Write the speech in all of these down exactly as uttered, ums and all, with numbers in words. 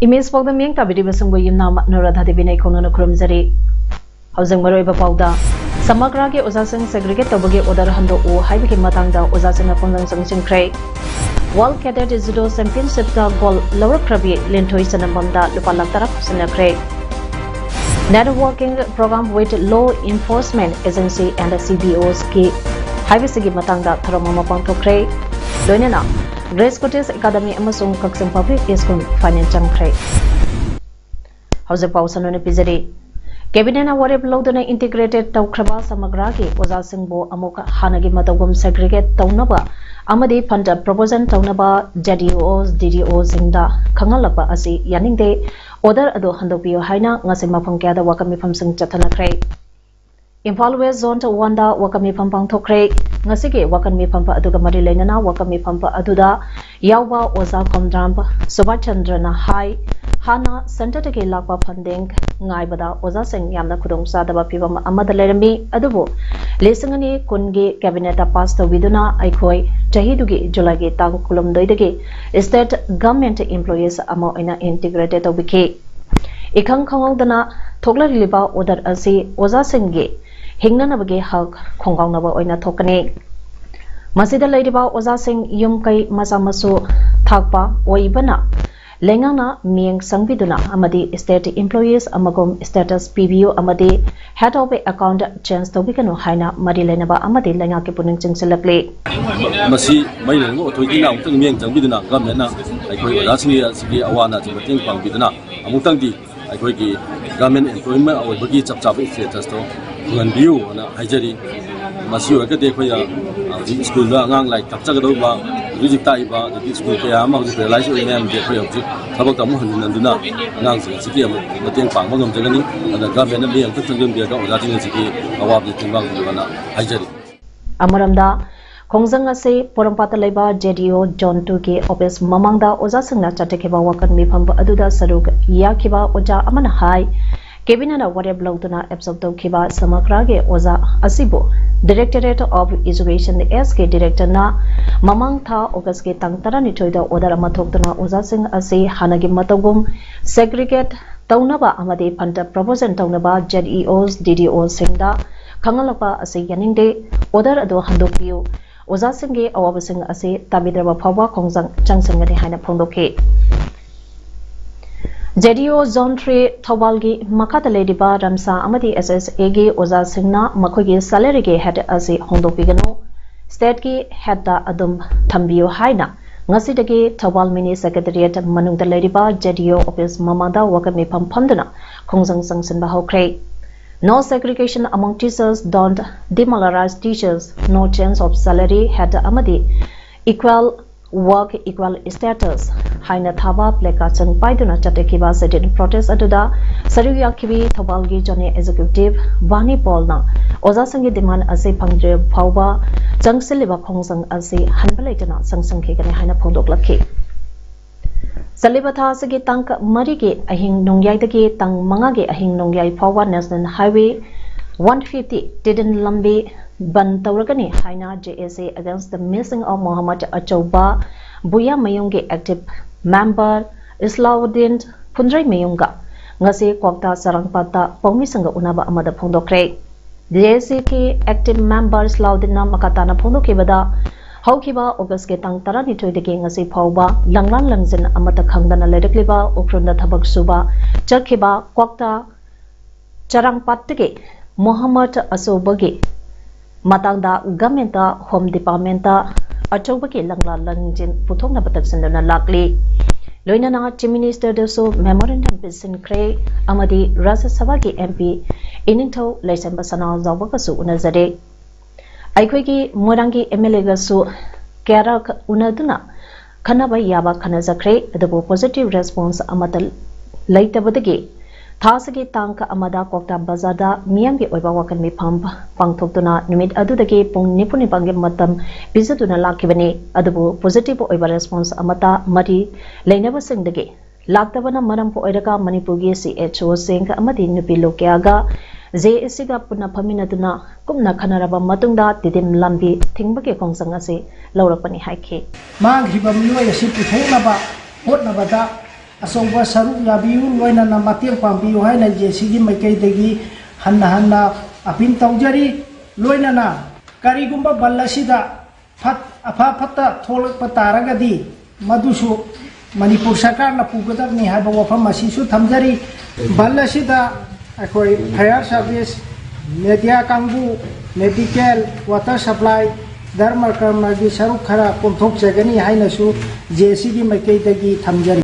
Image ꯄꯥꯎꯗꯝ ꯃꯤꯠꯌꯦꯡ ꯇꯥꯕꯤꯔꯤꯕꯁꯤꯡꯕꯨ ꯌꯨꯝꯅꯥꯝ ꯅꯨꯔꯥ ꯊꯥꯗꯦꯕꯤꯅ ꯑꯩꯈꯣꯏꯅ ꯈꯨꯔꯨꯝꯖꯔꯤ꯫ ꯍꯧꯖꯤꯛ ꯃꯔꯨꯑꯣꯏꯕ ꯄꯥꯎꯗ, ꯁꯃꯒ꯭ꯔꯥꯒꯤ ꯑꯣꯖꯥꯁꯤꯡ ꯁꯦꯒ꯭ꯔꯤꯒꯦꯠ ꯇꯧꯕꯒꯤ ꯑꯣꯔꯗꯔ ꯍꯟꯗꯣꯛꯎ ꯍꯥꯏꯕꯒꯤ ꯃꯇꯥꯡꯗ ꯑꯣꯖꯥꯁꯤꯡꯅ ꯈꯣꯡꯖꯪ ꯆꯪꯁꯤꯟꯈ꯭ꯔꯦ꯫ ꯋꯥꯔꯜ ꯀꯦꯗꯦꯠ ꯖꯨꯗꯣ ꯆꯦꯝꯄꯤꯌꯟꯁꯤꯞꯇ ꯒꯣꯜ ꯂꯧꯔꯛꯈ꯭ꯔꯕꯤ ꯂꯤꯟꯊꯣꯏ ꯆꯅꯝꯕꯝꯗ ꯂꯨꯄꯥ ꯂꯥꯈ ꯇꯔꯥ ꯈꯨꯠꯁꯤꯟꯅꯈ꯭ꯔꯦ꯫ Networking program with law enforcement agency and C B Os ꯀꯤ ꯍꯥꯏꯕꯁꯤꯒꯤ ꯃꯇꯥꯡꯗ ꯊꯧꯔꯝ ꯑꯃ ꯄꯥꯡꯊꯣꯛꯈ꯭ꯔꯦ꯫ ꯂꯣꯏꯅꯅ Grace Cottage Academy ꯑꯃꯁꯨꯡ ꯀꯛꯆꯤꯡ Public School final ꯆꯪꯈ꯭ꯔꯦ꯫ ꯍꯧꯖꯤꯛ ꯄꯥꯎ ꯁꯟꯗꯣꯛꯅ ꯄꯤꯖꯔꯤ꯫ ꯀꯦꯕꯤꯅꯦꯠꯅ ꯋꯥꯔꯦꯞ ꯂꯧꯗꯨꯅ ꯏꯟꯇꯤꯒ꯭ꯔꯦꯇꯦꯠ ꯇꯧꯈ꯭ꯔꯕ ꯁꯃꯒ꯭ꯔꯥꯒꯤ ꯑꯣꯖꯥꯁꯤꯡꯕꯨ ꯑꯃꯨꯛ ꯍꯥꯟꯅꯒꯤ ꯃꯇꯧꯒꯨꯝ ꯁꯦꯒ꯭ꯔꯤꯒꯦꯠ ꯇꯧꯅꯕ ꯑꯃꯗꯤ ꯐꯟꯗ ꯄ꯭ꯔꯣꯄꯣꯖꯟ ꯇꯧꯅꯕ ꯖꯦ ꯗꯤ ꯑꯣ, ꯗꯤ ꯗꯤ ꯑꯣꯁꯤꯡꯗ ꯈꯪꯍꯜꯂꯛꯄ ꯑꯁꯤ ꯌꯥꯅꯤꯡꯗꯦ꯫ ꯑꯣꯔꯗꯔ ꯑꯗꯨ ꯍꯟꯗꯣꯛꯄꯤꯌꯨ ꯍꯥꯏꯅ ꯉꯁꯤ ꯃꯐꯝ ꯀꯌꯥꯗ ꯋꯥꯀꯠ ꯃꯤꯐꯝꯁꯤꯡ ꯆꯠꯊꯅꯈ꯭ꯔꯦ꯫ ꯏꯝꯐꯥꯜ ꯋꯦꯁ ꯖꯣꯟ ꯋꯥꯟꯗ ꯋꯥꯀꯠ ꯃꯤꯐꯝ ꯄꯥꯡꯊꯣꯛꯈ꯭ꯔꯦ꯫ ꯉꯁꯤꯒꯤ ꯋꯥꯀꯠ ꯃꯤꯐꯝ ꯑꯗꯨꯒ ꯃꯔꯤ ꯂꯩꯅꯅ ꯋꯥꯀꯠ ꯃꯤꯐꯝ ꯑꯗꯨꯗ ꯌꯥꯎꯕ ꯑꯣꯖꯥ ꯈꯣꯝꯗ꯭ꯔꯥꯝ ꯁꯨꯚꯥꯁ ꯆꯟꯗ꯭ꯔꯅ ꯍꯥꯏ, ꯍꯥꯟꯅ ꯁꯦꯟꯇꯔꯗꯒꯤ ꯂꯥꯛꯄ ꯐꯟꯗꯤꯡ ꯉꯥꯏꯕꯗ ꯑꯣꯖꯥꯁꯤꯡ ꯌꯥꯝꯅ ꯈꯨꯗꯣꯡꯆꯥꯗꯕ ꯐꯤꯚꯝ ꯑꯃꯗ ꯂꯩꯔꯝꯃꯤ, ꯑꯗꯨꯕꯨ ꯂꯤꯁꯤꯡ ꯑꯅꯤ ꯀꯨꯟꯒꯤ ꯀꯦꯕꯤꯅꯦꯠꯇ ꯄꯥꯁ ꯇꯧꯕꯤꯗꯨꯅ ꯑꯩꯈꯣꯏ ꯆꯍꯤꯗꯨꯒꯤ ꯖꯨꯂꯥꯏꯒꯤ ꯇꯥꯡ ꯀꯨꯟꯍꯨꯝꯗꯣꯏꯗꯒꯤ ꯁ꯭ꯇꯦꯠ ꯒꯚꯔꯟꯃꯦꯟꯠ ꯏꯝꯄ꯭ꯂꯣꯌꯤꯁ ꯑꯃ ꯑꯣꯏꯅ ꯏꯟꯇꯤꯒ꯭ꯔꯦꯇꯦꯠ ꯇꯧꯕꯤꯈꯤ꯫ ꯏꯈꯪ ꯈꯪꯍꯧꯗꯅ ꯊꯣꯛꯂꯛꯂꯤꯕ ꯑꯣꯔꯗꯔ ꯑꯁꯤ ꯑꯣꯖꯥꯁꯤꯡꯒꯤ ꯍꯤꯡꯅꯅꯕꯒꯤ ꯍꯛ ꯈꯣꯡꯒꯥꯎꯅꯕ ꯑꯣꯏꯅ ꯊꯣꯛꯀꯅꯤ꯫ ꯃꯁꯤꯗ ꯂꯩꯔꯤꯕ ꯑꯣꯖꯥꯁꯤꯡ ꯌꯨꯝ ꯀꯩ ꯃꯆꯥ ꯃꯁꯨ ꯊꯥꯛꯄ ꯑꯣꯏꯕꯅ ꯂꯩꯉꯥꯛꯅ ꯃꯤꯠꯌꯦꯡ ꯆꯪꯕꯤꯗꯨꯅ ꯑꯃꯗꯤ ꯁ꯭ꯇꯦꯠ ꯏꯝꯄ꯭ꯂꯣꯌꯤꯁ ꯑꯃꯒꯨꯝ ꯁ꯭ꯇꯦꯇꯁ ꯄꯤꯕꯤꯌꯨ ꯑꯃꯗꯤ ꯍꯦꯗ ꯑꯣꯐ ꯑꯦꯀꯥꯎꯟꯠ ꯆꯦꯟꯖ ꯇꯧꯕꯤꯒꯅꯨ ꯍꯥꯏꯅ ꯃꯔꯤ ꯂꯩꯅꯕ ꯑꯃꯗꯤ ꯂꯩꯉꯥꯛꯀꯤ ꯄꯨꯛꯅꯤꯡ ꯆꯤꯡꯁꯤꯜꯂꯛꯂꯤ꯫ ꯃꯁꯤ ꯃꯔꯤ ꯂꯩꯅꯕ ꯑꯣꯊꯣꯔꯤꯇꯤꯅ ꯑꯃꯨꯛꯇꯪ ꯃꯤꯠꯌꯦꯡ ꯆꯪꯕꯤꯗꯨꯅ ꯒꯚꯔꯟꯃꯦꯟꯠꯅ ꯑꯩꯈꯣꯏ ꯑꯣꯖꯥꯁꯤꯡꯒꯤ ꯑꯁꯤꯒꯤ ꯑꯋꯥ ꯑꯅꯥꯁꯤ ꯃꯇꯦꯡ ꯄꯥꯡꯕꯤꯗꯨꯅ ꯑꯃꯨꯛꯇꯪꯗꯤ ꯑꯩꯈꯣꯏꯒꯤ ꯒꯚꯔꯟꯃꯦꯟꯠ ꯑꯦꯝꯄ꯭ꯂꯣꯌꯤꯃꯦꯟꯠ ꯑꯣꯏꯕꯒꯤ ꯆꯞ ꯆꯥꯕ ꯁ꯭ꯇꯦꯇꯁꯇꯣ ꯐꯪꯍꯟꯕꯤꯌꯨ ꯍꯥꯏꯅ ꯍꯥꯏꯖꯔꯤ꯫ ꯃꯁꯤ ꯑꯣꯏꯔꯒꯗꯤ ꯑꯩꯈꯣꯏꯅ ꯍꯧꯖꯤꯛ ꯁ꯭ꯀꯨꯜꯗ ꯑꯉꯥꯡ ꯂꯥꯏꯔꯤꯛ ꯇꯥꯛꯆꯒꯗꯧꯕ, ꯍꯧꯖꯤꯛ ꯍꯧꯖꯤꯛ ꯇꯥꯛꯏꯕ, ꯑꯗꯒꯤ ꯁ꯭ꯀꯨꯜ ꯀꯌꯥ ꯑꯃ ꯍꯧꯖꯤꯛ ꯄꯦꯔꯥꯂꯥꯏꯁ ꯑꯣꯏꯔꯤ ꯃꯌꯥꯝꯁꯦ ꯑꯩꯈꯣꯏ ꯍꯧꯖꯤꯛ ꯊꯕꯛꯇ ꯑꯃꯨꯛ ꯍꯟꯖꯤꯟꯍꯟꯗꯨꯅ ꯑꯉꯥꯡꯁꯤꯡ ꯑꯁꯤꯒꯤ ꯑꯃꯨꯛ ꯃꯇꯦꯡ ꯄꯥꯡꯕ ꯉꯝꯖꯒꯅꯤ꯫ ꯑꯗꯨꯅ ꯒꯚꯔꯟꯃꯦꯟꯠꯅ ꯃꯤꯠꯌꯦꯡ ꯑꯝꯇ ꯆꯪꯁꯤꯟꯕꯤꯔꯒ ꯑꯣꯖꯥꯁꯤꯡ ꯑꯁꯤꯒꯤ ꯑꯋꯥꯕꯗ ꯇꯦꯡꯕꯥꯡꯕꯤꯌꯨ ꯍꯥꯏꯅ ꯍꯥꯏꯖꯔꯤ꯫ ꯑꯃꯔꯣꯝꯗ, ꯈꯣꯡꯖꯪ ꯑꯁꯤ ꯄꯣꯔꯣꯝꯄꯥꯠꯇ ꯂꯩꯕ ꯖꯦ ꯗꯤ ꯑꯣ ꯖꯣꯟ ꯇꯨꯒꯤ ꯑꯣꯐꯤꯁ ꯃꯃꯥꯡꯗ ꯑꯣꯖꯥꯁꯤꯡꯅ ꯆꯠꯊꯈꯤꯕ ꯋꯥꯀꯠ ꯃꯤꯐꯝ ꯑꯗꯨꯗ ꯁꯔꯨꯛ ꯌꯥꯈꯤꯕ ꯑꯣꯖꯥ ꯑꯃꯅ ꯍꯥꯏ, ꯀꯦꯕꯤꯅꯦꯠꯅ ꯋꯥꯔꯦꯞ ꯂꯧꯗꯨꯅ ꯑꯦꯕꯖꯣꯔꯕ ꯇꯧꯈꯤꯕ ꯁꯃꯒ꯭ꯔꯥꯒꯤ ꯑꯣꯖꯥ ꯑꯁꯤꯕꯨ Directorate of Education, ꯑꯦꯁ ꯀꯦ ꯗꯤꯔꯦꯛꯇꯔꯅ ꯃꯃꯥꯡ ꯊꯥ ꯑꯣꯒꯁꯀꯤ ꯇꯥꯡ ꯇꯔꯥꯅꯤꯊꯣꯏꯗ ꯑꯣꯔꯗꯔ ꯑꯃ ꯊꯣꯛꯇꯨꯅ ꯑꯣꯖꯥꯁꯤꯡ ꯑꯁꯤ ꯍꯥꯟꯅꯒꯤ ꯃꯇꯧꯒꯨꯝ ꯁꯦꯒ꯭ꯔꯤꯒꯦꯠ ꯇꯧꯅꯕ ꯑꯃꯗꯤ ꯐꯟꯗ ꯄ꯭ꯔꯣꯚꯤꯖꯟ ꯇꯧꯅꯕ ꯖꯦ ꯏ ꯑꯣ, ꯗꯤ ꯗꯤ ꯑꯣꯁꯤꯡꯗ ꯈꯪꯍꯜꯂꯛꯄ ꯑꯁꯤ ꯌꯥꯅꯤꯡꯗꯦ꯫ ꯑꯣꯔꯗꯔ ꯑꯗꯨ ꯍꯟꯗꯣꯛꯄꯤꯌꯨ꯫ ꯑꯣꯖꯥꯁꯤꯡꯒꯤ ꯑꯋꯥꯕꯁꯤꯡ ꯑꯁꯤ ꯇꯥꯕꯤꯗ꯭ꯔꯕ ꯐꯥꯎꯕ ꯈꯣꯡꯖꯪ ꯆꯪꯁꯤꯟꯒꯅꯤ ꯍꯥꯏꯅ ꯐꯣꯡꯗꯣꯛꯈꯤ꯫ ꯖꯦ ꯗꯤ ꯑꯣ ꯖꯣꯟ ꯊ꯭ꯔꯤ ꯊꯧꯕꯥꯜꯒꯤ ꯃꯈꯥꯗ ꯂꯩꯔꯤꯕ ꯔꯝꯁꯥ ꯑꯃꯗꯤ ꯑꯦꯁ ꯑꯦꯁ ꯑꯦꯒꯤ ꯑꯣꯖꯥꯁꯤꯡꯅ ꯃꯈꯣꯏꯒꯤ ꯁꯦꯂꯔꯤꯒꯤ ꯍꯦꯠ ꯑꯁꯤ ꯍꯣꯡꯗꯣꯛꯄꯤꯒꯅꯨ, ꯁ꯭ꯇꯦꯠꯀꯤ ꯍꯦꯠꯇ ꯑꯗꯨꯝ ꯊꯝꯕꯤꯌꯨ ꯍꯥꯏꯅ ꯉꯁꯤꯗꯒꯤ ꯊꯧꯕꯥꯜ ꯃꯤꯅꯤ ꯁꯦꯀ꯭ꯔꯦꯇꯔꯤꯌꯦꯠ ꯃꯅꯨꯡꯗ ꯂꯩꯔꯤꯕ ꯖꯦ ꯗꯤ ꯑꯣ ꯑꯣꯐꯤꯁ ꯃꯃꯥꯡꯗ ꯋꯥꯀꯠ ꯃꯤꯐꯝ ꯐꯝꯗꯨꯅ ꯈꯣꯡꯖꯪ ꯆꯪꯁꯤꯟꯕ ꯍꯧꯈ꯭ꯔꯦ꯫ No segregation among teachers, don't demoralize teachers, no change of salary, head ꯑꯃꯗꯤ equal work, equal status ꯍꯥꯏꯅ ꯊꯥꯕ placard ꯁꯤꯡ ꯄꯥꯏꯗꯨꯅ ꯆꯠꯊꯈꯤꯕ sit-in protest ꯑꯗꯨꯗ ꯁꯔꯨꯛ ꯌꯥꯈꯤꯕꯤ ꯊꯧꯕꯥꯜꯒꯤ ꯖꯣꯅꯦꯜ ꯑꯦꯛꯖꯤꯀ꯭ꯌꯨꯇꯤꯚ ꯚꯥꯅꯤ ꯄꯣꯜꯅ ꯑꯣꯖꯥꯁꯤꯡꯒꯤ ꯗꯤꯃꯥꯟ ꯑꯁꯤ ꯐꯪꯗ꯭ꯔꯤꯕ ꯐꯥꯎꯕ ꯆꯪꯁꯤꯜꯂꯤꯕ ꯈꯣꯡꯖꯪ ꯑꯁꯤ ꯍꯟꯕ ꯂꯩꯇꯅ ꯆꯪꯁꯤꯟꯈꯤꯒꯅꯤ ꯍꯥꯏꯅ ꯐꯣꯡꯗꯣꯛꯂꯛꯈꯤ꯫ ꯆꯠꯂꯤꯕ ꯊꯥ ꯑꯁꯤꯒꯤ ꯇꯥꯡ ꯃꯔꯤꯒꯤ ꯑꯍꯤꯡ ꯅꯣꯡꯌꯥꯏꯗꯒꯤ ꯇꯥꯡ ꯃꯉꯥꯒꯤ ꯑꯍꯤꯡ ꯅꯣꯡꯌꯥꯏ ꯐꯥꯎꯕ National Highway one fifty ꯇꯤꯗꯤꯟ ꯂꯝꯕꯤ ꯕꯟ ꯇꯧꯔꯒꯅꯤ ꯍꯥꯏꯅ J A C Against the Missing of Mohammad ꯑꯆꯧꯕ ꯕꯨꯌꯥꯃꯌꯨꯝꯒꯤ active member ꯏꯁꯂꯥꯎꯗꯤꯟ ꯐꯨꯟꯗ꯭ꯔꯩꯃꯌꯨꯝꯒ ꯉꯁꯤ ꯀ꯭ꯋꯥꯛꯇꯥ ꯆꯔꯥꯡꯄꯥꯠꯇ ꯄꯥꯎꯃꯤꯁꯤꯡꯒ ꯎꯅꯕ ꯑꯃꯗ ꯐꯣꯡꯗꯣꯛꯈ꯭ꯔꯦ꯫ J A C ꯒꯤ active member ꯏꯁꯂꯥꯎꯗꯤꯟꯅ ꯃꯈꯥ ꯇꯥꯅ ꯐꯣꯡꯗꯣꯛꯈꯤꯕꯗ, ꯍꯧꯈꯤꯕ ꯑꯣꯒꯁꯀꯤ ꯇꯥꯡ ꯇꯔꯥꯅꯤꯊꯣꯏꯗꯒꯤ ꯉꯁꯤ ꯐꯥꯎꯕ ꯂꯥꯡꯂꯥꯡ ꯂꯥꯡꯖꯤꯟ ꯑꯃꯠꯇ ꯈꯪꯗꯅ ꯂꯩꯔꯛꯂꯤꯕ ꯎꯈ꯭ꯔꯨꯜꯗ ꯊꯕꯛ ꯁꯨꯕ ꯆꯠꯈꯤꯕ ꯀ꯭ꯋꯥꯛꯇꯥ ꯆꯔꯥꯡꯄꯥꯠꯇꯒꯤ ꯃꯣꯍꯝꯃꯗ ꯑꯆꯧꯕꯒꯤ ꯃꯇꯥꯡꯗ ꯒꯃꯦꯟꯇ, ꯍꯣꯝ ꯗꯤꯄꯥꯔꯠꯃꯦꯟꯇ ꯑꯆꯧꯕꯒꯤ ꯂꯥꯡꯂꯥꯡ ꯂꯥꯡꯖꯤꯟ ꯄꯨꯊꯣꯛꯅꯕ ꯇꯛꯁꯤꯟꯗꯨꯅ ꯂꯥꯛꯂꯤ꯫ ꯂꯣꯏꯅꯅ ꯆꯤꯐ ꯃꯤꯅꯤꯁꯇꯔꯗꯁꯨ ꯃꯦꯃꯣꯔꯦꯟꯗꯝ ꯄꯤꯁꯤꯟꯈ꯭ꯔꯦ ꯑꯃꯗꯤ ꯔꯥꯖ꯭ꯌ ꯁꯚꯥꯒꯤ M P ꯏꯅꯤꯡꯊꯧ ꯂꯩꯁꯦꯝꯕ ꯁꯅꯥꯖꯥꯎꯕꯒꯁꯨ ꯎꯅꯖꯔꯦ꯫ ꯑꯩꯈꯣꯏꯒꯤ ꯃꯣꯏꯔꯥꯡꯒꯤ MLAꯒꯁꯨ ꯀꯌꯥꯔꯛ ꯎꯅꯗꯨꯅ ꯈꯟꯅꯕ ꯌꯥꯕ ꯈꯟꯅꯖꯈ꯭ꯔꯦ꯫ ꯑꯗꯨꯕꯨ positive response ꯑꯃꯠꯇ ꯂꯩꯇꯕꯗꯒꯤ ꯊꯥꯁꯤꯒꯤ ꯇꯥꯡ ꯑꯃꯗ ꯀ꯭ꯋꯥꯛꯇꯥ ꯕꯖꯥꯔꯗ ꯃꯤꯌꯥꯝꯒꯤ ꯑꯣꯏꯕ ꯋꯥꯀꯠ ꯃꯤꯐꯝ ꯄꯥꯡꯊꯣꯛꯇꯨꯅ ꯅꯨꯃꯤꯠ ꯑꯗꯨꯗꯒꯤ ꯄꯨꯡ ꯅꯤꯐꯨ ꯅꯤꯄꯥꯟꯒꯤ ꯃꯇꯝ ꯄꯤꯖꯗꯨꯅ ꯂꯥꯛꯈꯤꯕꯅꯤ꯫ ꯑꯗꯨꯕꯨ positive ꯑꯣꯏꯕ response ꯑꯃꯠꯇ ꯃꯔꯤ ꯂꯩꯅꯕꯁꯤꯡꯗꯒꯤ ꯂꯥꯛꯇꯕꯅ ꯃꯔꯝ ꯑꯣꯏꯔꯒ ꯃꯅꯤꯄꯨꯔꯒꯤ CHOꯁꯤꯡ ꯑꯃꯗꯤ ꯅꯨꯄꯤ ꯂꯣꯀꯦꯜꯒ JACꯒ ꯄꯨꯟꯅ ꯐꯝꯃꯤꯟꯅꯗꯨꯅ ꯀꯨꯞꯅ ꯈꯟꯅꯔꯕ ꯃꯇꯨꯡꯗ ꯇꯤꯗꯤꯝ ꯂꯝꯕꯤ ꯊꯤꯡꯕꯒꯤ ꯈꯣꯡꯖꯪ ꯑꯁꯤ ꯂꯧꯔꯛꯄꯅꯤ ꯍꯥꯏꯈꯤ꯫ ꯃꯥꯡꯈ꯭ꯔꯤꯕ ꯃꯤꯑꯣꯏ ꯑꯁꯤ ꯄꯨꯊꯣꯛꯅꯕ ꯍꯣꯠꯅꯕꯗ ꯑꯆꯧꯕ ꯁꯔꯨꯛ ꯌꯥꯕꯤꯌꯨ, ꯂꯣꯏꯅꯅ ꯃꯇꯦꯡ ꯄꯥꯡꯕꯤꯌꯨ ꯍꯥꯏꯅ JACꯒꯤ ꯃꯥꯏꯀꯩꯗꯒꯤ ꯍꯟꯅ ꯍꯟꯅ appeal ꯇꯧꯖꯔꯤ꯫ ꯂꯣꯏꯅꯅ ꯀꯔꯤꯒꯨꯝꯕ ꯕꯟ ꯑꯁꯤꯗ ꯐꯠ-, ꯑꯐ ꯐꯠꯇ ꯊꯣꯛꯂꯛꯄ ꯇꯥꯔꯒꯗꯤ ꯃꯗꯨꯁꯨ ꯃꯅꯤꯄꯨꯔ ꯁꯔꯀꯥꯔꯅ ꯄꯨꯒꯗꯕꯅꯤ ꯍꯥꯏꯕ ꯋꯥꯐꯝ ꯑꯁꯤꯁꯨ ꯊꯝꯖꯔꯤ꯫ ꯕꯟ ꯑꯁꯤꯗ ꯑꯩꯈꯣꯏ fire service, media ꯀꯥꯡꯕꯨ, medical, water supply, ꯙꯔꯃ ꯀꯔꯃꯒꯤ ꯁꯔꯨꯛ ꯈꯔ ꯀꯣꯝꯊꯣꯛꯆꯒꯅꯤ ꯍꯥꯏꯅꯁꯨ JACꯒꯤ ꯃꯥꯏꯀꯩꯗꯒꯤ ꯊꯝꯖꯔꯤ꯫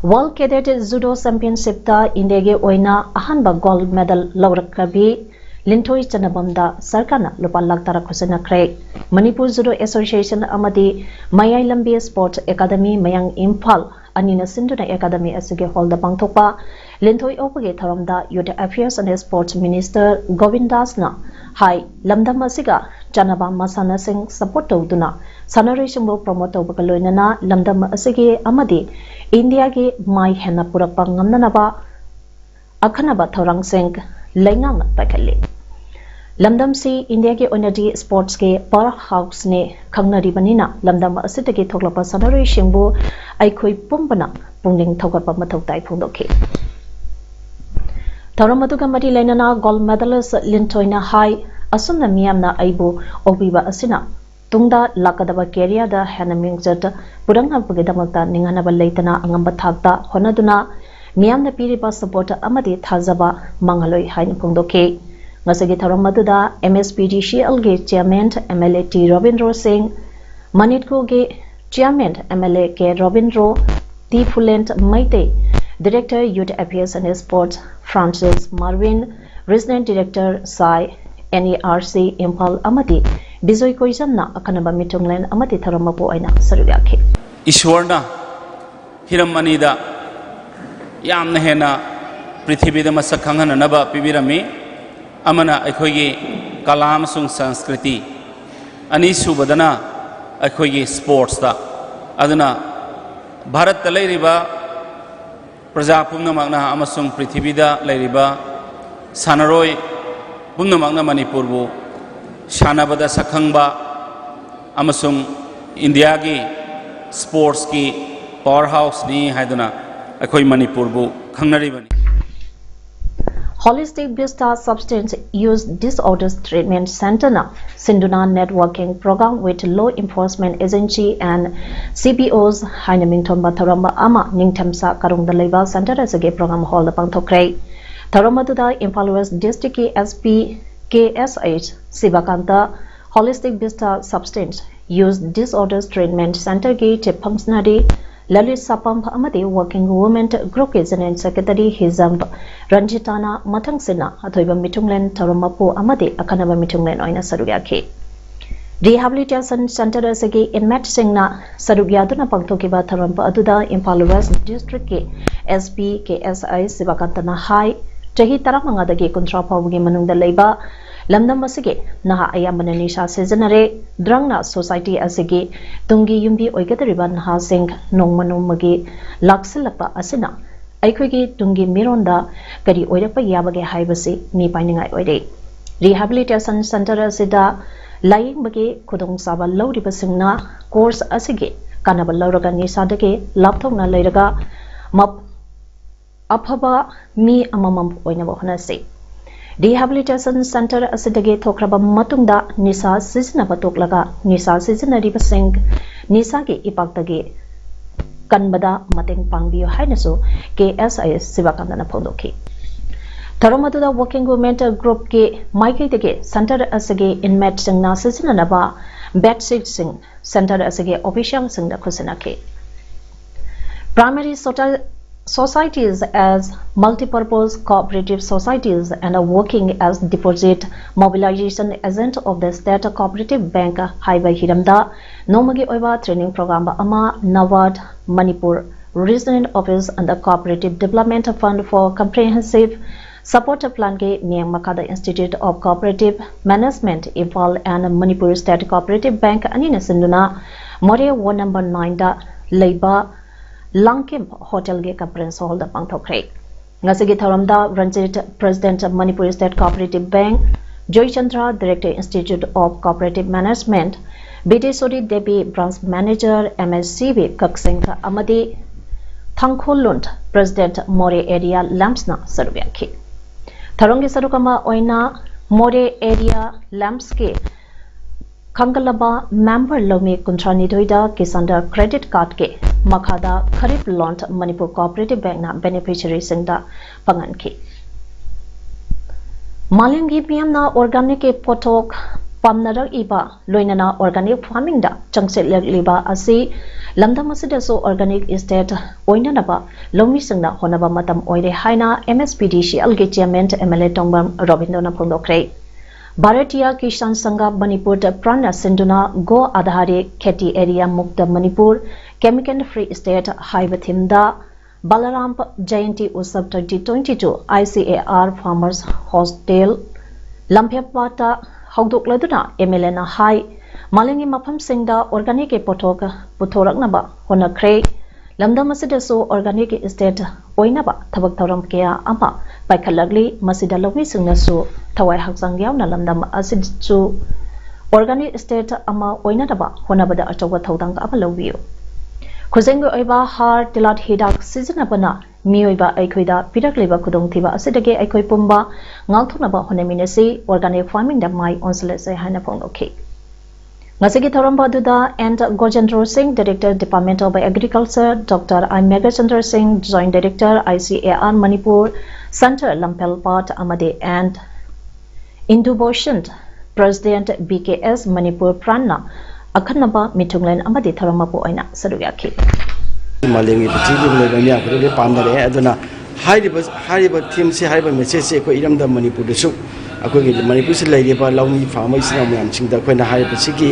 World Cadet Judo Championshipꯇ ꯏꯟꯗꯤꯌꯥꯒꯤ ꯑꯣꯏꯅ ꯑꯍꯥꯟꯕ gold medal ꯂꯧꯔꯛꯈ꯭ꯔꯕꯤ ꯂꯤꯟꯊꯣꯏ ꯆꯅꯕꯝꯗ ꯁꯔꯀꯥꯔꯅ ꯂꯨꯄꯥ ꯂꯥꯈ ꯇꯔꯥ ꯈꯨꯠꯁꯤꯟꯅꯈ꯭ꯔꯦ꯫ ꯃꯅꯤꯄꯨꯔ Judo Association ꯑꯃꯗꯤ ꯃꯌꯥꯏ ꯂꯝꯕꯤ Sports Academy ꯃꯌꯥꯡ ꯏꯝꯐꯥꯜ ꯑꯅꯤꯅ ꯁꯤꯟꯗꯨꯅ academy ꯑꯁꯤꯒꯤ hallꯗ ꯄꯥꯡꯊꯣꯛꯄ ꯂꯤꯟꯊꯣꯏ ꯑꯣꯛꯄꯒꯤ ꯊꯧꯔꯝꯗ Youth Affairs and Sports Minister Gobin ꯗꯥꯁꯅ ꯍꯥꯏ, ꯂꯝꯗꯝ ꯑꯁꯤꯒ ꯆꯥꯟꯅꯕ ꯃꯁꯥꯟꯅꯁꯤꯡ support ꯇꯧꯗꯨꯅ ꯁꯥꯟꯅꯔꯣꯏꯁꯤꯡꯕꯨ promote ꯇꯧꯕꯒ ꯂꯣꯏꯅꯅ ꯂꯝꯗꯝ ꯑꯁꯤꯒꯤ ꯑꯃꯗꯤ ꯏꯟꯗꯤꯌꯥꯒꯤ ꯃꯥꯏ ꯍꯦꯟꯅ ꯄꯨꯔꯛꯄ ꯉꯝꯅꯅꯕ ꯑꯈꯟꯅꯕ ꯊꯧꯔꯥꯡꯁꯤꯡ ꯂꯩꯉꯥꯛꯅ ꯄꯥꯏꯈꯠꯂꯤ꯫ ꯂꯝꯗꯝꯁꯤ ꯏꯟꯗꯤꯌꯥꯒꯤ ꯑꯣꯏꯅꯗꯤ sportsꯀꯤ power houseꯅꯤ ꯈꯪꯅꯔꯤꯕꯅꯤꯅ ꯂꯝꯗꯝ ꯑꯁꯤꯗꯒꯤ ꯊꯣꯛꯂꯛꯄ ꯁꯥꯟꯅꯔꯣꯏꯁꯤꯡꯕꯨ ꯑꯩꯈꯣꯏ ꯄꯨꯝꯕꯅ ꯄꯨꯛꯅꯤꯡ ꯊꯧꯒꯠꯄ ꯃꯊꯧ ꯇꯥꯏ ꯐꯣꯡꯗꯣꯛꯈꯤ꯫ ꯊꯧꯔꯝ ꯑꯗꯨꯒ ꯃꯔꯤ ꯂꯩꯅꯅ gold medalist ꯂꯤꯟꯊꯣꯏꯅ ꯍꯥꯏ, ꯑꯁꯨꯝꯅ ꯃꯤꯌꯥꯝꯅ ꯑꯩꯕꯨ ꯑꯣꯛꯄꯤꯕ ꯑꯁꯤꯅ ꯇꯨꯡꯗ ꯂꯥꯛꯀꯗꯕ careerꯗ ꯍꯦꯟꯅ ꯃꯤꯡꯆꯠ ꯄꯨꯔꯛꯅꯕꯒꯤꯗꯃꯛꯇ ꯅꯤꯡꯍꯟꯅꯕ ꯂꯩꯇꯅ ꯑꯉꯝꯕ ꯊꯥꯛꯇ ꯍꯣꯠꯅꯗꯨꯅ ꯃꯤꯌꯥꯝꯅ ꯄꯤꯔꯤꯕ support ꯑꯃꯗꯤ ꯊꯥꯖꯕ ꯃꯥꯡꯍꯜꯂꯣꯏ ꯍꯥꯏꯅ ꯐꯣꯡꯗꯣꯛꯈꯤ꯫ ꯉꯁꯤꯒꯤ ꯊꯧꯔꯝ ꯑꯗꯨꯗ MSPDCLꯒꯤ chairman MLA T ꯔꯣꯕꯤꯟꯗ꯭ꯔꯣ ꯁꯤꯡ, ꯃꯅꯤꯠꯀꯣꯒꯤ chairman MLA K Robindro, T ꯐꯨꯂꯦꯟ Meitei, director Youth Affairs and Sports Francis Marvin, Regional Director, ꯁꯥꯏ, N E R C Imphal ꯑꯃꯗꯤ ꯕꯤꯖꯣꯏ ꯀꯣꯏꯖꯝꯅ ꯑꯈꯟꯅꯕ ꯃꯤꯊꯨꯡꯂꯦꯟ ꯑꯃꯗꯤ ꯊꯧꯔꯝ ꯃꯄꯨ ꯑꯣꯏꯅ ꯁꯔꯨꯛ ꯌꯥꯈꯤ꯫ ꯏꯁ꯭ꯋꯔꯅ ꯍꯤꯔꯝ ꯑꯅꯤꯗ ꯌꯥꯝꯅ ꯍꯦꯟꯅ ꯄ꯭ꯔꯤꯊꯤꯕꯤꯗ ꯃꯁꯛ ꯈꯪꯍꯟꯅꯅꯕ ꯄꯤꯕꯤꯔꯝꯃꯤ꯫ ꯑꯃꯅ ꯑꯩꯈꯣꯏꯒꯤ ꯀꯂꯥ ꯑꯃꯁꯨꯡ ꯁꯪꯁꯀ꯭ꯔꯤꯇꯤ, ꯑꯅꯤꯁꯨꯕꯗꯅ ꯑꯩꯈꯣꯏꯒꯤ ꯁ꯭ꯄꯣꯔꯠꯁꯇ꯫ ꯑꯗꯨꯅ ꯚꯥꯔꯠꯇ ꯂꯩꯔꯤꯕ ꯄ꯭ꯔꯖꯥ ꯄꯨꯝꯅꯃꯛꯅ ꯑꯃꯁꯨꯡ ꯄ꯭ꯔꯤꯊꯤꯕꯤꯗ ꯂꯩꯔꯤꯕ ꯁꯥꯟꯅꯔꯣꯏ ꯄꯨꯝꯅꯃꯛꯅ ꯃꯅꯤꯄꯨꯔꯕꯨ ꯁꯥꯟꯅꯕꯗ ꯁꯛꯈꯪꯕ ꯑꯃꯁꯨꯡ ꯏꯟꯗꯤꯌꯥꯒꯤ ꯁ꯭ꯄꯣꯔꯠꯁꯀꯤ ꯄꯥꯋꯔ ꯍꯥꯎꯁꯅꯤ ꯍꯥꯏꯗꯨꯅ ꯑꯩꯈꯣꯏ ꯃꯅꯤꯄꯨꯔꯕꯨ ꯈꯪꯅꯔꯤꯕꯅꯤ꯫ Holistic Vista Substance Use Disorders Treatment Centreꯅ ꯁꯤꯟꯗꯨꯅ Networking Program with Law Enforcement Agency and C P Os ꯍꯥꯏꯅ ꯃꯤꯡꯊꯣꯟꯕ ꯊꯧꯔꯝ ꯑꯃ ꯅꯤꯡꯊꯝꯁꯥ ꯀꯥꯔꯣꯡꯗ ꯂꯩꯕ ꯁꯦꯟꯇꯔ ꯑꯁꯤꯒꯤ ꯄ꯭ꯔꯣꯒ꯭ꯔꯥꯝ ꯍꯣꯜꯗ ꯄꯥꯡꯊꯣꯛꯈ꯭ꯔꯦ꯫ ꯊꯧꯔꯝ ꯑꯗꯨꯗ ꯏꯝꯐꯥꯜ ꯋꯦꯁ꯭ꯠ ꯗꯤꯁꯇ꯭ꯔꯤꯛꯀꯤ S P K S H Shibakanta, Holistic Vista Substance Use Disorders Treatment Centreꯒꯤ Chief Functionary ꯂꯂꯤꯠ ꯁꯥꯄꯝ ꯑꯃꯗꯤ Working Women Groupꯀꯤ General Secretary ꯍꯤꯖꯝ ꯔꯟꯖꯤꯇꯥꯅ ꯃꯊꯪꯁꯤꯠꯅ ꯑꯊꯣꯏꯕ ꯃꯤꯊꯨꯡꯂꯦꯟ, ꯊꯧꯔꯝ ꯃꯄꯨ ꯑꯃꯗꯤ ꯑꯈꯟꯅꯕ ꯃꯤꯊꯨꯡꯂꯦꯟ ꯑꯣꯏꯅ ꯁꯔꯨꯛ ꯌꯥꯈꯤ꯫ Rehabilitation Centre ꯑꯁꯤꯒꯤ inmateꯁꯤꯡꯅ ꯁꯔꯨꯛ ꯌꯥꯗꯨꯅ ꯄꯥꯡꯊꯣꯛꯈꯤꯕ ꯊꯧꯔꯝ ꯑꯗꯨꯗ ꯏꯝꯐꯥꯜ ꯋꯦꯁ꯭ꯠ ꯗꯤꯁꯇ꯭ꯔꯤꯛꯀꯤ S P K S H ꯁꯤꯕꯀꯥꯟꯇꯅ ꯍꯥꯏ, ꯆꯍꯤ ꯇꯔꯥꯃꯉꯥꯗꯒꯤ ꯀꯨꯟꯊ꯭ꯔꯥ ꯐꯥꯎꯕꯒꯤ ꯃꯅꯨꯡꯗ ꯂꯩꯕ ꯂꯝꯗꯝ ꯑꯁꯤꯒꯤ ꯅꯍꯥ ꯑꯌꯥꯝꯕꯅ ꯅꯤꯁꯥ ꯁꯤꯖꯤꯟꯅꯔꯦ꯫ Drugꯅ society ꯑꯁꯤꯒꯤ ꯇꯨꯡꯒꯤ ꯌꯨꯝꯕꯤ ꯑꯣꯏꯒꯗꯧꯔꯤꯕ ꯅꯍꯥꯁꯤꯡ ꯅꯣꯡꯃ ꯅꯣꯡꯃꯒꯤ ꯂꯥꯛꯁꯤꯜꯂꯛꯄ ꯑꯁꯤꯅ ꯑꯩꯈꯣꯏꯒꯤ ꯇꯨꯡꯒꯤ ꯃꯤꯔꯣꯟꯗ ꯀꯔꯤ ꯑꯣꯏꯔꯛꯄ ꯌꯥꯕꯒꯦ ꯍꯥꯏꯕꯁꯤ ꯃꯤ ꯄꯥꯏꯅꯤꯡꯉꯥꯏ ꯑꯣꯏꯔꯦ꯫ Rehabilitation Centre ꯑꯁꯤꯗ ꯂꯥꯌꯦꯡꯕꯒꯤ ꯈꯨꯗꯣꯡꯆꯥꯕ ꯂꯧꯔꯤꯕꯁꯤꯡꯅ course ꯑꯁꯤꯒꯤ ꯀꯥꯟꯅꯕ ꯂꯧꯔꯒ ꯅꯤꯁꯥꯗꯒꯤ ꯂꯥꯞꯊꯣꯛꯅ ꯂꯩꯔꯒ ꯃꯞ-, ꯑꯐꯕ ꯃꯤ ꯑꯃꯃꯝ ꯑꯣꯏꯅꯕ ꯍꯣꯠꯅꯁꯤ꯫ Rehabilitation Centre ꯑꯁꯤꯗꯒꯤ ꯊꯣꯛꯈ꯭ꯔꯕ ꯃꯇꯨꯡꯗ ꯅꯤꯁꯥ ꯁꯤꯖꯤꯟꯅꯕ ꯇꯣꯛꯂꯒ ꯅꯤꯁꯥ ꯁꯤꯖꯤꯟꯅꯔꯤꯕꯁꯤꯡ ꯅꯤꯁꯥꯒꯤ ꯏꯄꯥꯛꯇꯒꯤ ꯀꯟꯕꯗ ꯃꯇꯦꯡ ꯄꯥꯡꯕꯤꯌꯨ ꯍꯥꯏꯅꯁꯨ K S H ꯁꯤꯕꯀꯥꯟꯇꯅ ꯐꯣꯡꯗꯣꯛꯈꯤ꯫ ꯊꯧꯔꯝ ꯑꯗꯨꯗ Working Women Groupꯀꯤ ꯃꯥꯏꯀꯩꯗꯒꯤ ꯁꯦꯟꯇꯔ ꯑꯁꯤꯒꯤ inmateꯁꯤꯡꯅ ꯁꯤꯖꯤꯟꯅꯅꯕ bedsheetꯁꯤꯡ ꯁꯦꯟꯇꯔ ꯑꯁꯤꯒꯤ officialꯁꯤꯡꯗ ꯈꯨꯠꯁꯤꯟꯅꯈꯤ꯫ Primary social Societies as multipurpose cooperative societies and working as deposit mobilization agent of the state cooperative bank ꯍꯥꯏꯕ ꯍꯤꯔꯝꯗ ꯅꯣꯡꯃꯒꯤ ꯑꯣꯏꯕ training program ꯑꯃ NABARD Manipur Regional Office and the Cooperative Development Fund for Comprehensive Support Plan ꯒꯤ ꯃꯤꯠꯌꯦꯡ ꯃꯈꯥꯗ Institute of Cooperative Management, Imphal and Manipur State Cooperative Bank ꯑꯅꯤꯅ ꯁꯤꯟꯗꯨꯅ ꯃꯣꯔꯦ ward number nine ꯗ ꯂꯩꯕ ꯂꯥꯡꯀꯦꯝ ꯍꯣꯇꯦꯜꯒꯤ conference hall ꯗ ꯄꯥꯡꯊꯣꯛꯈ꯭ꯔꯦ꯫ ꯉꯁꯤꯒꯤ ꯊꯧꯔꯝꯗ Ranjit, President, Manipur State Cooperative Bank, Joychandra, Director, Institute of Cooperative Management, ꯕꯤꯗꯦꯁꯣꯔꯤ Devi, Branch Manager, MSCB, ꯀꯛꯆꯤꯡ ꯑꯃꯗꯤ ꯊꯥꯡꯈꯣꯜꯂꯨꯟ, President, ꯃꯣꯔꯦ Area ꯂꯦꯝꯁꯅ ꯁꯔꯨꯛ ꯌꯥꯈꯤ꯫ ꯊꯧꯔꯝꯒꯤ ꯁꯔꯨꯛ ꯑꯃ ꯑꯣꯏꯅ ꯃꯣꯔꯦ Area ꯂꯦꯝꯁꯀꯤ ꯈꯟꯒꯠꯂꯕ member ꯂꯧꯃꯤ ꯀꯨꯟꯊ꯭ꯔꯥꯅꯤꯊꯣꯏꯗ ꯀꯤꯁꯥꯟꯗ credit card ꯀꯤ ꯃꯈꯥꯗ ꯈꯔꯤꯞ loan Manipur Cooperative Bank ꯅ beneficiary ꯁꯤꯡꯗ ꯐꯪꯍꯟꯈꯤ꯫ ꯃꯥꯂꯦꯝꯒꯤ ꯃꯤꯌꯥꯝꯅ organic ꯀꯤ ꯄꯣꯠꯊꯣꯛ ꯄꯥꯝꯅꯔꯛꯏꯕ ꯂꯣꯏꯅꯅ organic farming ꯗ ꯆꯪꯁꯤꯜꯂꯛꯂꯤꯕ ꯑꯁꯤ ꯂꯝꯗꯝ ꯑꯁꯤꯗꯁꯨ organic state ꯑꯣꯏꯅꯅꯕ ꯂꯧꯃꯤꯁꯤꯡꯅ ꯍꯣꯠꯅꯕ ꯃꯇꯝ ꯑꯣꯏꯔꯦ ꯍꯥꯏꯅ MSPDCL ꯒꯤ Chairman MLA ꯇꯣꯡꯕ꯭ꯔꯝ ꯔꯣꯕꯤꯟꯗ꯭ꯔꯣꯅ ꯐꯣꯡꯗꯣꯛꯈ꯭ꯔꯦ꯫ ꯚꯥꯔꯇꯤꯌꯥ ꯀꯤꯁꯥꯟ ꯁꯪꯘ ꯃꯅꯤꯄꯨꯔꯗ ꯄ꯭ꯔꯥꯟꯅ ꯁꯤꯟꯗꯨꯅ Go Aadharit Kheti Area Mukta Manipur, Chemical Free State ꯍꯥꯏꯕ theme ꯗ ꯕꯂꯔꯥꯝ Jayanti ꯎꯠꯁꯕ twenty twenty-two ICAR Farmers Hostel ꯂꯝꯐꯦꯜꯄꯥꯠꯇ ꯍꯧꯗꯣꯛꯂꯗꯨꯅ MLA ꯅ ꯍꯥꯏ, ꯃꯥꯂꯦꯝꯒꯤ ꯃꯐꯝꯁꯤꯡꯗ organic ꯀꯤ ꯄꯣꯠꯊꯣꯛ ꯄꯨꯊꯣꯔꯛꯅꯕ ꯍꯣꯠꯅꯈ꯭ꯔꯦ꯫ ꯂꯝꯗꯝ ꯑꯁꯤꯗꯁꯨ organic state ꯑꯣꯏꯅꯕ ꯊꯕꯛ ꯊꯧꯔꯝ ꯀꯌꯥ ꯑꯃ ꯄꯥꯏꯈꯠꯂꯛꯂꯤ꯫ ꯃꯁꯤꯗ ꯂꯧꯃꯤꯁꯤꯡꯅꯁꯨ ꯊꯋꯥꯏ ꯍꯛꯆꯥꯡ ꯌꯥꯎꯅ ꯂꯝꯗꯝ ꯑꯁꯤꯁꯨ organic state ꯑꯃ ꯑꯣꯏꯅꯅꯕ ꯍꯣꯠꯅꯕꯗ ꯑꯆꯧꯕ ꯊꯧꯗꯥꯡ ꯑꯃ ꯂꯧꯕꯤꯌꯨ꯫ ꯈꯨꯖꯦꯡꯒꯤ ꯑꯣꯏꯕ ꯍꯥꯔ, ꯇꯤꯜꯍꯥꯠ ꯍꯤꯗꯥꯛ ꯁꯤꯖꯤꯟꯅꯕꯅ ꯃꯤꯑꯣꯏꯕ ꯑꯩꯈꯣꯏꯗ ꯄꯤꯔꯛꯂꯤꯕ ꯈꯨꯗꯣꯡꯊꯤꯕ ꯑꯁꯤꯗꯒꯤ ꯑꯩꯈꯣꯏ ꯄꯨꯝꯕ ꯉꯥꯛꯊꯣꯛꯅꯕ ꯍꯣꯠꯅꯃꯤꯟꯅꯁꯤ, organic farming ꯗ ꯃꯥꯏ ꯑꯣꯟꯁꯤꯜꯂꯁꯤ ꯍꯥꯏꯅ ꯐꯣꯡꯗꯣꯛꯈꯤ꯫ ꯉꯁꯤꯒꯤ ꯊꯧꯔꯝ ꯑꯗꯨꯗ N ꯒꯣꯖꯦꯟꯗ꯭ꯔꯣ ꯁꯤꯡ, Director, Department of Agriculture, Doctor I Meghachandra ꯁꯤꯡ, Joint Director, ICAR Manipur Centre ꯂꯝꯐꯦꯜꯄꯥꯠ, ꯑꯃꯗꯤ N ꯏꯟꯗꯨ ꯕꯣꯁꯟ, President, BKS Manipur ꯄ꯭ꯔꯥꯟꯅ ꯑꯈꯟꯅꯕ ꯃꯤꯊꯨꯡꯂꯦꯟ ꯑꯃꯗꯤ ꯊꯧꯔꯝ ꯃꯄꯨ ꯑꯣꯏꯅ ꯁꯔꯨꯛ ꯌꯥꯈꯤ꯫ ꯃꯥꯂꯦꯝꯒꯤ ꯄ꯭ꯔꯤꯊꯤꯕꯤꯗ ꯂꯩꯕ ꯃꯤꯌꯥꯝ ꯈꯨꯗꯤꯡꯃꯛ ꯄꯥꯝꯅꯔꯛꯑꯦ꯫ ꯑꯗꯨꯅ ꯍꯥꯏꯔꯤꯕ ꯍꯥꯏꯔꯤꯕ ꯊꯤꯝꯁꯤ, ꯍꯥꯏꯔꯤꯕ ꯃꯦꯁꯦꯖꯁꯤ ꯑꯩꯈꯣꯏ ꯏꯔꯝꯗꯝ ꯃꯅꯤꯄꯨꯔꯗꯁꯨ, ꯑꯩꯈꯣꯏꯒꯤ ꯃꯅꯤꯄꯨꯔꯁꯤꯗ ꯂꯩꯔꯤꯕ ꯂꯧꯃꯤ ꯐꯥꯔꯃꯔ ꯏꯆꯤꯟ ꯏꯅꯥꯎ ꯃꯌꯥꯝꯁꯤꯡꯗ ꯑꯩꯈꯣꯏꯅ ꯍꯥꯏꯔꯤꯕꯁꯤꯒꯤ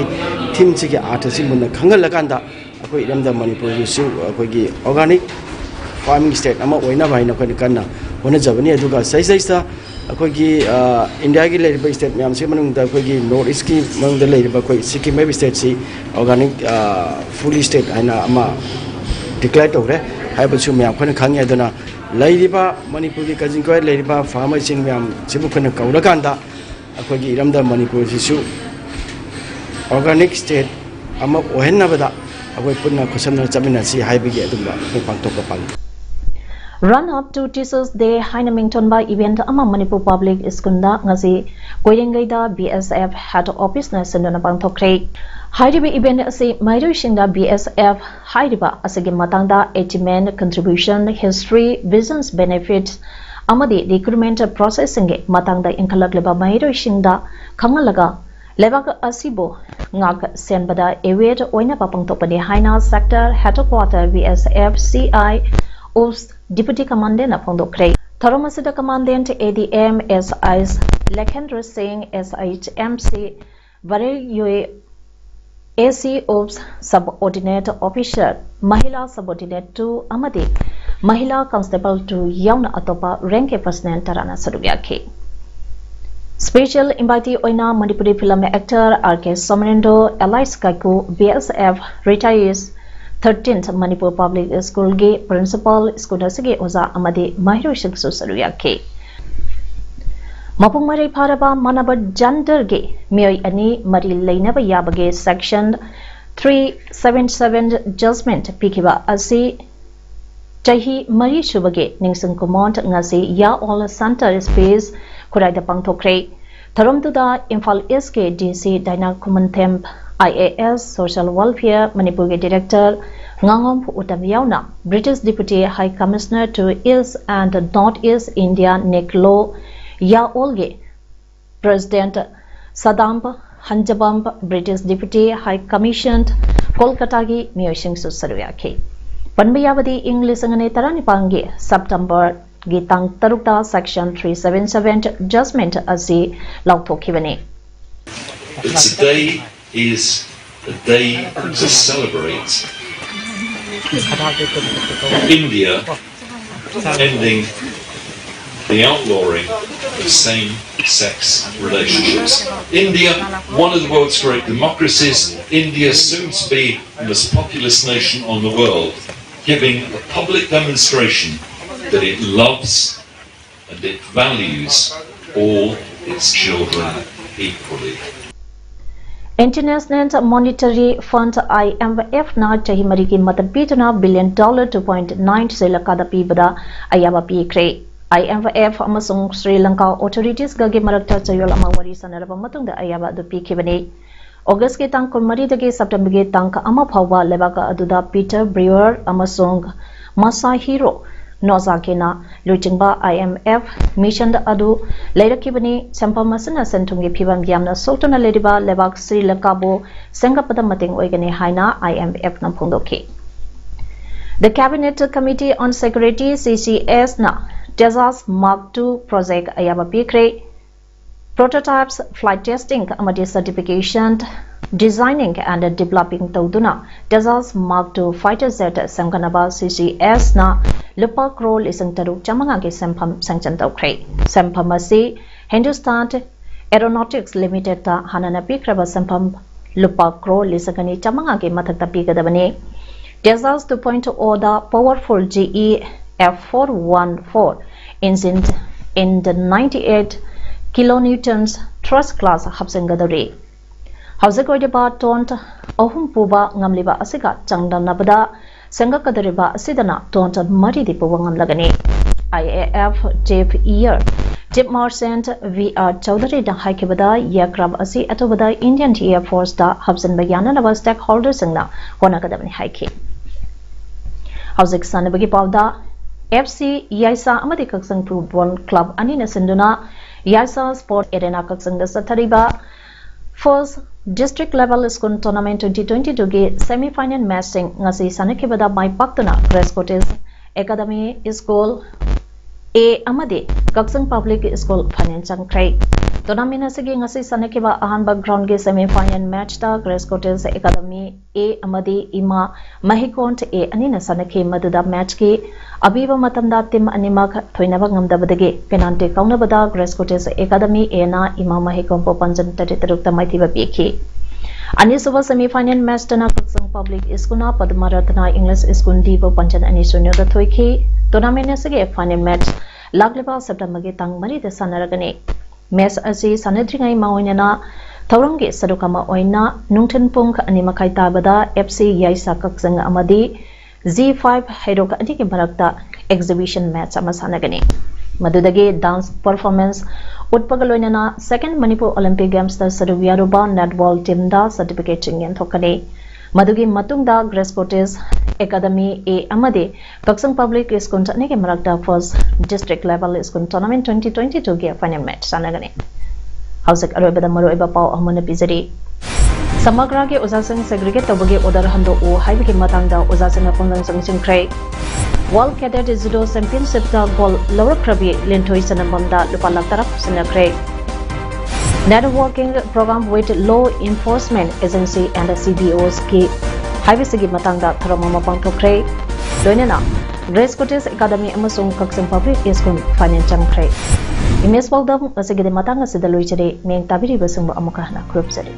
ꯊꯤꯝꯁꯤꯒꯤ ꯑꯥꯔꯊꯁꯤ ꯃꯨꯟꯅ ꯈꯪꯍꯜꯂꯀꯥꯟꯗ ꯑꯩꯈꯣꯏ ꯏꯔꯝꯗꯝ ꯃꯅꯤꯄꯨꯔꯒꯤꯁꯨ ꯑꯩꯈꯣꯏꯒꯤ organic farming state ꯑꯃ ꯑꯣꯏꯅꯕ ꯍꯥꯏꯅ ꯑꯩꯈꯣꯏꯅ ꯀꯟꯅ ꯍꯣꯠꯅꯖꯕꯅꯤ꯫ ꯑꯗꯨꯒ ꯁꯤꯗꯩꯁꯤꯗꯩꯁꯤꯗ ꯑꯩꯈꯣꯏꯒꯤ, ꯑ, ꯏꯟꯗꯤꯌꯥꯒꯤ ꯂꯩꯔꯤꯕ ꯁ꯭ꯇꯦꯠ ꯃꯌꯥꯝꯁꯤꯒꯤ ꯃꯅꯨꯡꯗ ꯑꯩꯈꯣꯏꯒꯤ ꯅꯣꯔꯠ ꯏꯁꯀꯤ ꯃꯅꯨꯡꯗ ꯂꯩꯔꯤꯕ ꯑꯩꯈꯣꯏ ꯁꯤꯛꯀꯤꯝ ꯍꯥꯏꯕ ꯁ꯭ꯇꯦꯠꯁꯤ organic, ꯑ, food state ꯍꯥꯏꯅ ꯑꯃ ꯗꯤꯀ꯭ꯂꯦꯌꯔ ꯇꯧꯈ꯭ꯔꯦ ꯍꯥꯏꯕꯁꯨ ꯃꯌꯥꯝ ꯑꯩꯈꯣꯏꯅ ꯈꯪꯉꯤ꯫ ꯑꯗꯨꯅ ꯂꯩꯔꯤꯕ ꯃꯅꯤꯄꯨꯔꯒꯤ ꯀꯖꯤꯟ ꯀꯣꯏ ꯂꯩꯔꯤꯕ ꯐꯥꯔꯃꯔꯁꯤꯡ ꯃꯌꯥꯝꯁꯤꯕꯨ ꯑꯩꯈꯣꯏꯅ ꯀꯧꯔꯀꯥꯟꯗ ꯑꯩꯈꯣꯏꯒꯤ ꯏꯔꯝꯗꯝ ꯃꯅꯤꯄꯨꯔꯁꯤꯁꯨ organic state ꯑꯃ ꯑꯣꯏꯍꯟꯅꯕꯗ ꯑꯩꯈꯣꯏ ꯄꯨꯟꯅ ꯈꯨꯠꯁꯝꯅ ꯆꯠꯃꯤꯟꯅꯁꯤ ꯍꯥꯏꯕꯒꯤ ꯑꯗꯨꯝꯕ ꯑꯩꯈꯣꯏ ꯄꯥꯡꯊꯣꯛꯄ ꯄꯥꯡꯊꯣꯛ Run Up to Teachers Day ꯍꯥꯏꯅ ꯃꯤꯡꯊꯣꯟꯕ ꯏꯚꯦꯟꯠ ꯑꯃ ꯃꯅꯤꯄꯨꯔ ꯄꯕ꯭ꯂꯤꯛ ꯁ꯭ꯀꯨꯜꯗ ꯉꯁꯤ ꯀꯣꯏꯔꯦꯡꯒꯩꯗ B S F head officeꯅ ꯁꯤꯟꯗꯨꯅ ꯄꯥꯡꯊꯣꯛꯈ꯭ꯔꯦ꯫ ꯍꯥꯏꯔꯤꯕ ꯏꯚꯦꯟꯠ ꯑꯁꯤ ꯃꯍꯩꯔꯣꯏꯁꯤꯡꯗ B S F ꯍꯥꯏꯔꯤꯕ ꯑꯁꯤꯒꯤ ꯃꯇꯥꯡꯗ achievement, contribution, history, visions, benefits ꯑꯃꯗꯤ recruitment processꯁꯤꯡꯒꯤ ꯃꯇꯥꯡꯗ ꯏꯟꯈꯠꯂꯛꯂꯤꯕ ꯃꯍꯩꯔꯣꯏꯁꯤꯡꯗ ꯈꯪꯍꯜꯂꯒ ꯂꯩꯕꯥꯛ ꯑꯁꯤꯕꯨ ꯉꯥꯛ ꯁꯦꯟꯕꯗ aware ꯑꯣꯏꯅꯕ ꯄꯥꯡꯊꯣꯛꯄꯅꯤ ꯍꯥꯏꯅ Sector Headquarter B S F C I Ops Deputy Commandantꯅ ꯐꯣꯡꯗꯣꯛꯈ꯭ꯔꯦ꯫ ꯊꯧꯔꯝ ꯑꯁꯤꯗ Commandant A D M S I ꯂꯦꯈꯦꯟꯗ꯭ꯔ ꯁꯤꯡ, S H M C ꯕꯔꯦꯌꯣꯏ, A C Ops Subordinate Officer, Mahila Subordinate two ꯑꯃꯗꯤ Mahila Constable two ꯌꯥꯎꯅ ꯑꯇꯣꯞꯄ rank personnel ꯇꯔꯥꯅ ꯁꯔꯨꯛ ꯌꯥꯈꯤ꯫ Special invitee ꯑꯣꯏꯅ Manipuri film actor R K Somarendro, alias Kaiku, B S F retirees, thirteenth Manipur Public Schoolꯒꯤ principal, school ꯑꯁꯤꯒꯤ ꯑꯣꯖꯥ ꯑꯃꯗꯤ ꯃꯍꯩꯔꯣꯏꯁꯤꯡꯁꯨ ꯁꯔꯨꯛ ꯌꯥꯈꯤ꯫ ꯃꯄꯨꯡ ꯃꯔꯩ ꯐꯥꯔꯕ ꯃꯥꯟꯅꯕ genderꯒꯤ ꯃꯤꯑꯣꯏ ꯑꯅꯤ ꯃꯔꯤ ꯂꯩꯅꯕ ꯌꯥꯕꯒꯤ section three seven seven judgment ꯄꯤꯈꯤꯕ ꯑꯁꯤ ꯆꯍꯤ ꯃꯔꯤ ꯁꯨꯕꯒꯤ ꯅꯤꯡꯁꯤꯡ ꯀꯨꯃꯣꯟ ꯉꯁꯤ ꯌꯥꯑꯣꯜ Center Space ꯈꯨꯔꯥꯏꯗ ꯄꯥꯡꯊꯣꯛꯈ꯭ꯔꯦ꯫ ꯊꯧꯔꯝꯗꯨꯗ Imphal Eastꯀꯤ D C ꯗꯥꯏꯅꯥ Khumanthem, I A S, Social Welfare ꯃꯅꯤꯄꯨꯔꯒꯤ Director ꯉꯥꯉꯣꯝ ꯎꯇꯝ ꯌꯥꯎꯅ British Deputy High Commissioner to East and North East India ꯅꯦꯛꯂꯣ ꯌꯥꯑꯣꯜꯒꯤ President ꯁꯗꯥꯝ ꯍꯟꯖꯕꯝ, British Deputy High Commission ꯀꯣꯜꯀꯇꯥꯒꯤ ꯃꯤꯑꯣꯏꯁꯤꯡꯁꯨ ꯁꯔꯨꯛ ꯌꯥꯈꯤ꯫ ꯄꯟꯕ ꯌꯥꯕꯗꯤ, ꯏꯪ ꯂꯤꯁꯤꯡ ꯑꯅꯤ ꯇꯔꯥꯅꯤꯄꯥꯟꯒꯤ ꯁꯦꯞꯇꯦꯝꯕꯔꯒꯤ ꯇꯥꯡ ꯇꯔꯨꯛꯇ Section three seven seven judgment ꯑꯁꯤ ꯂꯥꯎꯊꯣꯛꯈꯤꯕꯅꯤ꯫ But today is a day to celebrate India ending the outlawing of same-sex relationships. India, one of the world's great democracies, India soon to be the most populous nation on the world, giving a public demonstration that it loves and it values all its children equally. International Monetary Fund, IMF ꯅ ꯆꯍꯤ ꯃꯔꯤꯒꯤ ꯃꯇꯝ ꯄꯤꯗꯨꯅ billion dollar two point nine ꯁ꯭ꯔꯤꯂꯪꯀꯥꯗ ꯄꯤꯕꯗ ꯑꯌꯥꯕ ꯄꯤꯈ꯭ꯔꯦ꯫ IMF ꯑꯃꯁꯨꯡ Sri Lanka authorities ꯒꯒꯤ ꯃꯔꯛꯇ ꯆꯌꯣꯜ ꯑꯃ ꯋꯥꯔꯤ ꯁꯥꯟꯅꯔꯕ ꯃꯇꯨꯡꯗ ꯑꯌꯥꯕ ꯑꯗꯨ ꯄꯤꯈꯤꯕꯅꯤ꯫ ꯑꯣꯒꯁꯀꯤ ꯇꯥꯡ ꯀꯨꯟꯃꯔꯤꯗꯒꯤ ꯁꯦꯞꯇꯦꯝꯕꯔꯒꯤ ꯇꯥꯡ ꯑꯃ ꯐꯥꯎꯕ ꯂꯩꯕꯥꯛ ꯑꯗꯨꯗ Peter Brewer ꯑꯃꯁꯨꯡ Masahiro Nozaki ꯅ ꯂꯨꯆꯤꯡꯕ IMF mission ꯑꯗꯨ ꯂꯩꯔꯛꯈꯤꯕꯅꯤ꯫ ꯁꯦꯟꯐꯝ ꯑꯁꯤꯅ ꯁꯦꯟ-ꯊꯨꯝꯒꯤ ꯐꯤꯕꯝ ꯌꯥꯝꯅ ꯁꯣꯛꯇꯨꯅ ꯂꯩꯔꯤꯕ ꯂꯩꯕꯥꯛ ꯁ꯭ꯔꯤꯂꯪꯀꯥꯕꯨ ꯁꯦꯝꯒꯠꯄꯗ ꯃꯇꯦꯡ ꯑꯣꯏꯒꯅꯤ ꯍꯥꯏꯅ IMF ꯅ ꯐꯣꯡꯗꯣꯛꯈꯤ꯫ The Cabinet Committee on Security, CCS ꯅ Tejas Mark two project ꯑꯌꯥꯕ ꯄꯤꯈ꯭ꯔꯦ꯫ Prototypes, flight testing ꯑꯃꯗꯤ certification, designing and developing ꯇꯧꯗꯨꯅ Tejas Mark two fighter jet ꯁꯦꯝꯒꯠꯅꯕ CCS ꯅ ꯂꯨꯄꯥ ꯀ꯭ꯔꯣꯔ ꯂꯤꯁꯤꯡ ꯇꯔꯨꯛ ꯆꯥꯃꯉꯥꯒꯤ ꯁꯦꯟꯐꯝ sanction ꯇꯧꯈ꯭ꯔꯦ꯫ ꯁꯦꯟꯐꯝ ꯑꯁꯤ Hindustan Aeronautics Limited ꯇ ꯍꯥꯟꯅꯅ ꯄꯤꯈ꯭ꯔꯕ ꯁꯦꯟꯐꯝ ꯂꯨꯄꯥ ꯀ꯭ꯔꯣꯔ ꯂꯤꯁꯤꯡ ꯑꯅꯤ ꯆꯥꯃꯉꯥꯒꯤ ꯃꯊꯛꯇ ꯄꯤꯒꯗꯕꯅꯤ꯫ Tejas two point oh the powerful GE F four one four engine in the ninety-eight kilonewtons thrust class ꯍꯥꯞꯆꯤꯟꯒꯗꯧꯔꯤ꯫ ꯍꯧꯖꯤꯛ ꯑꯣꯏꯔꯤꯕ ton ꯑꯍꯨꯝ ꯄꯨꯕ ꯉꯝꯂꯤꯕ ꯑꯁꯤꯒ ꯆꯥꯡꯗꯝꯅꯕꯗ ꯁꯦꯝꯒꯠꯀꯗꯧꯔꯤꯕ ꯑꯁꯤꯗꯅ ton ꯃꯔꯤꯗꯤ ꯄꯨꯕ ꯉꯝꯂꯒꯅꯤ꯫ IAF Chief Air Chief Marshal V R Chaudhary ꯅ ꯍꯥꯏꯈꯤꯕꯗ, aircraft ꯑꯁꯤ ꯑꯊꯨꯕꯗ Indian Air Force ꯇ ꯍꯥꯞꯆꯤꯟꯕ ꯌꯥꯅꯅꯕ stakeholder ꯁꯤꯡꯅ ꯍꯣꯠꯅꯒꯗꯕꯅꯤ ꯍꯥꯏꯈꯤ꯫ ꯍꯧꯖꯤꯛ ꯁꯥꯟꯅꯕꯒꯤ ꯄꯥꯎꯗ, FC ꯌꯥꯏꯁꯥ ꯑꯃꯗꯤ ꯀꯛꯆꯤꯡ football club ꯑꯅꯤꯅ ꯁꯤꯟꯗꯨꯅ ꯌꯥꯏꯁꯥ Sport Arena ꯀꯛꯆꯤꯡꯗ ꯆꯠꯊꯔꯤꯕ first District Level School Tournament twenty twenty-two ꯒꯤ semi final matchꯁꯤꯡ ꯉꯁꯤ ꯁꯥꯟꯅꯈꯤꯕꯗ ꯃꯥꯏ ꯄꯥꯛꯇꯨꯅ Grace Cottage Academy School A ꯑꯃꯗꯤ ꯀꯛꯆꯤꯡ Public School final ꯆꯪꯈ꯭ꯔꯦ꯫ Tournament ꯑꯁꯤꯒꯤ ꯉꯁꯤ ꯁꯥꯟꯅꯈꯤꯕ ꯑꯍꯥꯟꯕ groundꯒꯤ semi final matchꯇ Grace Cottage Academy A ꯑꯃꯗꯤ ꯏꯃꯥ ꯃꯍꯤꯀꯣꯟ A ꯑꯅꯤꯅ ꯁꯥꯟꯅꯈꯤ꯫ ꯃꯗꯨꯗ matchꯀꯤ ꯑꯄꯤꯕ ꯃꯇꯝꯗ team ꯑꯅꯤꯃꯛ ꯊꯣꯏꯅꯕ ꯉꯝꯗꯕꯗꯒꯤ penalty ꯀꯥꯎꯅꯕꯗ Grace Cottage Academy Aꯅ ꯏꯃꯥ ꯃꯍꯤꯀꯣꯟꯕꯨ ꯄꯥꯟꯖꯟ ꯇꯔꯦꯠ ꯇꯔꯨꯛꯇ ꯃꯥꯏꯊꯤꯕ ꯄꯤꯈꯤ꯫ ꯑꯅꯤꯁꯨꯕ semi final matchꯇꯅ ꯀꯛꯆꯤꯡ Public Schoolꯅ ꯄꯗꯃꯔꯠꯅ English School Dꯕꯨ ꯄꯥꯟꯖꯟ ꯑꯅꯤ ꯁꯨꯟꯌꯗ ꯊꯣꯏꯈꯤ꯫ Tournament ꯑꯁꯤꯒꯤ final match ꯂꯥꯛꯂꯤꯕ Septemberꯒꯤ ꯇꯥꯡ ꯃꯔꯤꯗ ꯁꯥꯟꯅꯔꯒꯅꯤ꯫ Match ꯑꯁꯤ ꯁꯥꯟꯅꯗ꯭ꯔꯤꯉꯩ ꯃꯥꯡꯑꯣꯏꯅꯅ ꯊꯧꯔꯝꯒꯤ ꯁꯔꯨꯛ ꯑꯃ ꯑꯣꯏꯅ ꯅꯨꯡꯊꯤꯜ ꯄꯨꯡ ꯑꯅꯤ ꯃꯈꯥꯏ ꯇꯥꯕꯗ F C ꯌꯥꯏꯁꯥ ꯀꯛꯆꯤꯡ ꯑꯃꯗꯤ G five ꯍꯩꯔꯣꯛ ꯑꯅꯤꯒꯤ ꯃꯔꯛꯇ exhibition match ꯑꯃ ꯁꯥꯟꯅꯒꯅꯤ꯫ ꯃꯗꯨꯗꯒꯤ dance performance ꯎꯠꯄꯒ ꯂꯣꯏꯅꯅ Second Manipur Olympic Gamesꯇ ꯁꯔꯨꯛ ꯌꯥꯔꯨꯕ netball teamꯗ certificateꯁꯤꯡ ꯌꯦꯟꯊꯣꯛꯀꯅꯤ꯫ ꯃꯗꯨꯒꯤ ꯃꯇꯨꯡꯗ Grace Cottage Academy A ꯑꯃꯗꯤ ꯀꯛꯆꯤꯡ Public School ꯑꯅꯤꯒꯤ ꯃꯔꯛꯇ First District Level School Tournament twenty twenty-twoꯒꯤ final match ꯁꯥꯟꯅꯒꯅꯤ꯫ ꯍꯧꯖꯤꯛ ꯑꯔꯣꯏꯕꯗ ꯃꯔꯨꯑꯣꯏꯕ ꯄꯥꯎ ꯑꯃꯅ ꯄꯤꯖꯔꯤ꯫ ꯁꯃꯒ꯭ꯔꯥꯒꯤ ꯑꯣꯖꯥꯁꯤꯡ segregate ꯇꯧꯕꯒꯤ order ꯍꯟꯗꯣꯛꯎ ꯍꯥꯏꯕꯒꯤ ꯃꯇꯥꯡꯗ ꯑꯣꯖꯥꯁꯤꯡꯅ ꯈꯣꯡꯖꯪ ꯆꯪꯁꯤꯟꯈ꯭ꯔꯦ꯫ World Cadet Judo Championshipꯇ gold ꯂꯧꯔꯛꯈ꯭ꯔꯕꯤ ꯂꯤꯟꯊꯣꯏ ꯆꯅꯝꯕꯝꯗ ꯂꯨꯄꯥ ꯂꯥꯈ ꯇꯔꯥ ꯈꯨꯞꯁꯤꯟꯅꯈ꯭ꯔꯦ꯫ Networking program with law enforcement agency and C B Os ꯀꯤ ꯍꯥꯏꯕꯁꯤꯒꯤ ꯃꯇꯥꯡꯗ ꯊꯧꯔꯝ ꯑꯃ ꯄꯥꯡꯊꯣꯛꯈ꯭ꯔꯦ꯫ ꯂꯣꯏꯅꯅ Grace Cottage Academy ꯑꯃꯁꯨꯡ ꯀꯛꯆꯤꯡ Public School final ꯆꯪꯈ꯭ꯔꯦ꯫ Image ꯄꯥꯎꯗꯝ ꯉꯁꯤꯒꯤꯗꯤ ꯃꯇꯥꯡ ꯑꯁꯤꯗ ꯂꯣꯏꯖꯔꯦ꯫ ꯃꯤꯌꯦꯡ ꯇꯥꯕꯤꯔꯤꯕꯁꯤꯡꯕꯨ ꯑꯃꯨꯛꯀ ꯍꯟꯅ ꯈꯨꯔꯨꯝꯖꯔꯤ꯫